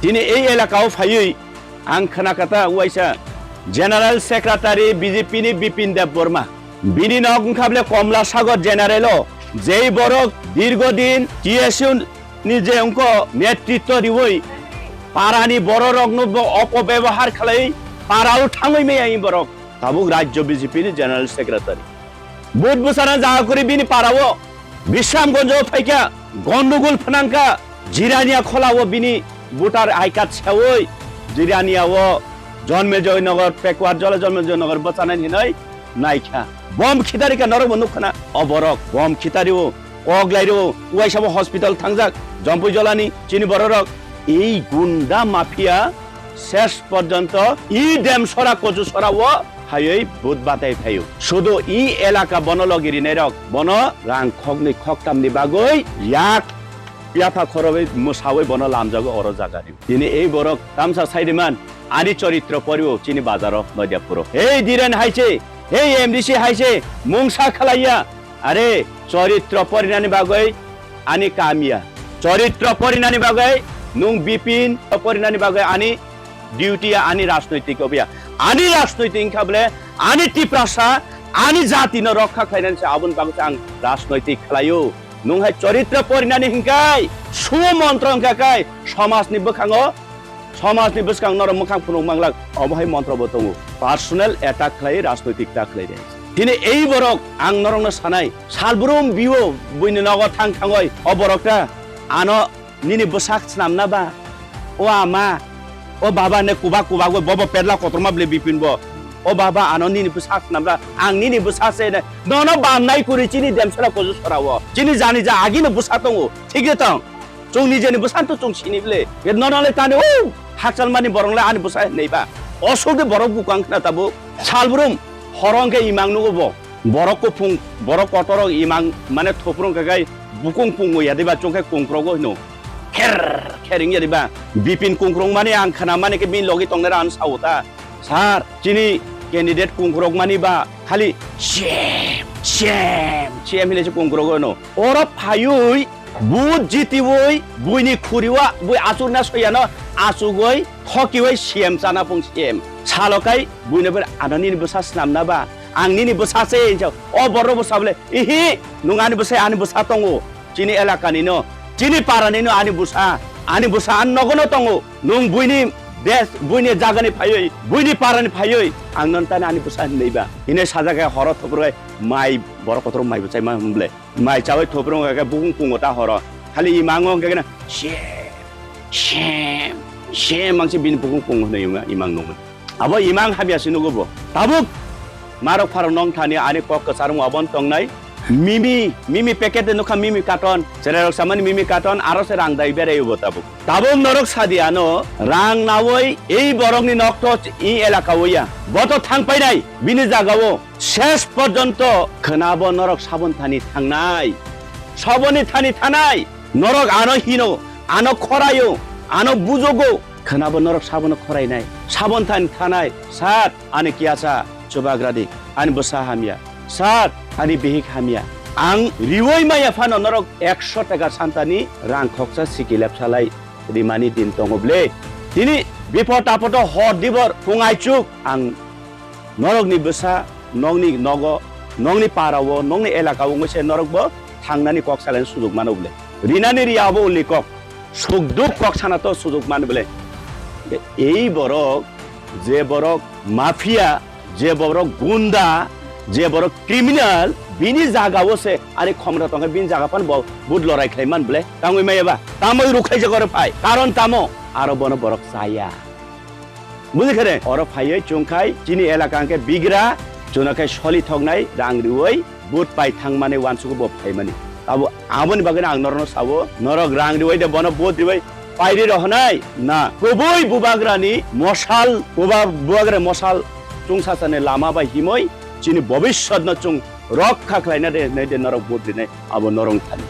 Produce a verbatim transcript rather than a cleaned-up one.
Tini ei elaka o phaiwi ang khna kha ta uaisa General Secretary B J P ni Bipin Deb Borma. Bini nok wngkha bole Komla Sagar General o, jei borok dirgo din T S U ni je wngko netritto riwi para ni borok rok no bo opobebohar khlai para o thangwi maya borok. Tabuk Rajya B J P ni General Secretary. Vote bwsana jaga kwrwi bini para o Bisramganj o phaikha, gondogol phnangkha, Jirania khola o bini voter I card sewi, Jirania o Jonmejoy Nagar, Pekuar Jola Jonmejoy Nagar bwchanani hinwi naikha. Bom khitarikha norok bo nukkha na, o borok bom khitari o, kok lai o, uaisa bo hospital thangjak, Jompui Jolani chini bororok, ei gunda mafia ses porjonto i Demsora Kojusora o phaiwi vote batai phaio. Sudu i elaka bono logi rinai rok, bono rang khoknwi khoktam ni bagwi yak yapha khorogwi mwsawi bono lamjago oro jaga rio. Tini ei borok tamsa sai riman ani choritro porio chini bazaro Noidapuro. Hei Diren hai se, hei M D C hai se, mungsa khalaiya. Are choritro porinani bagwi ani kamya. Choritro porinani bagwi nung Bipin porinani bagwi ani duty ya ani rajnoitik obiya. Ani rajnoitik wngkha bole ani Tiprasa, ani jati no rokha khlainani se aboni bagwi se ang rajnoitik khlaio. Nung hai choritro porinani hinkai, sumontro wngkha kai, somajni bwkhango, somajni bwskang norok mwkhang phunuk manglak, omo hai montro bo tongo. Personal attack khlai, rajnoitik ta khlai de. Tini ei borok ang norokno sanai, salbrum biyo buini nogo thang thangoi, o borok ta ano nini bwsak swnamna ba? O ama, o baba ne kubak kubak oi, bobo pedla kotorma bile Bipin bo. O baba, ano nini bwsak swnamna, ang nini bwsa se ne. Nono bamnai kuri chini Demsora Kojusora o. Chini jani ja agino bwsa tongo, thik de tong. Chwng nijeni bwsa to chwng sini bile. Ke nono le tani o hakchal mani borok le ani bwsa hinwi ba. O sogwi borok bukang khna tabuk. Salbrum horo hwnkhe imang nugo bo. Borok kuphung, borok kotorok imang mane thophrung khe kai bukung pungwi ya diba chwng khe kungkrogo hino. Kher kher wng ya diba. Bipin kungkrung mani ang khna mani khe bini logi tongnai rok ano sao ta. Sir, chini candidate kungkrok mani ba khali C M, C M, C M hinwi se kungkrogo hino. Oro phaiwi vote jitiwi buini khuriwa bui achukna soyano achugwi thokiwi C M chana phung C M. Salo kai buino ber ano nini bwsa swnamna ba? Ang nini bwsa se hinsa. O borok bwsa bole, ihi, nung ani bwsa, ani bwsa tongo. Chini elakani no, chini parani no ani bwsa, ani bwsa ani nogo no tongo. Nung buini des, buini jagani phaiwi, buini parani phaiwi, ang non tani ani bwsa hinwi ba. Hine sajak hai horo thopro hai mai borok kotor mai bwchai ma hwnble. Mai chawi thopro hai bukung pungo ta horo. Khali imang o hwnkhe na, "Shem, shem, shem," mangsi bini bukung pungo hwnwi imang nungwi. Abo imang habya se nugo bo. Tabuk marok pharok nong thani ani kok kwchar wng abon tongnai. Mimi, mimi packet de nukha mimi carton. Cherai rok samani mimi carton aro se rang dai berai bo tabuk. Tabuk norok sadi ano rang nawi ei borok ni nok to i elaka o ya. Bo to thang painai bini jaga o. Ses porjonto khwnabo norok sabon thani thangnai. Saboni thani thanai. Norok ano hino, ano khoraio, ano bujogo. Khwnabo norok sabono khorainai, sabon thani thanai, sat ani kiyasa chubagradi, ani bwsa hamya, sat ani bihik hamya. Ang riwi maya phano norok ekso taka santani rang khoksa siki lepsalai rimani din tongo ble. Tini bipot apoto hor dibor phung aichuk ang norokni bwsa, nokni nogo, nokni parao, nokni elakao wngwi se norokbo thangnani kok salaini sujuk mano bole. Rinani riya abo ulni kok. Sukduk kok sana to sujuk mano bole. Ei borok, je borok mafia, je borok gunda, je borok criminal, bini jagao se ani khomota tongkha, bini jaga phano bo vote lorai khlai man bole. Tangwi maya ba, tamoi rukhaijak oro phai. Karon tamo? Aro bono borok chaya. Bujikha de, oro phaiwi chwng khai chini elaka hwnkhe bigra, chwngno khai soli thoknai rang riwi vote pai thangmani uansukgo bo phaimani. Abo, aboni bagwino ang norokno sao, norok rang riwi de bono vote riwi pairi rohonai na kubui bubagrani mosal, buba-, bubagrani mosal chwngsachani lama bai himwi chini bobiswtno chwng rokha khlaina de hinwi de norok vote rinai abo norok thani.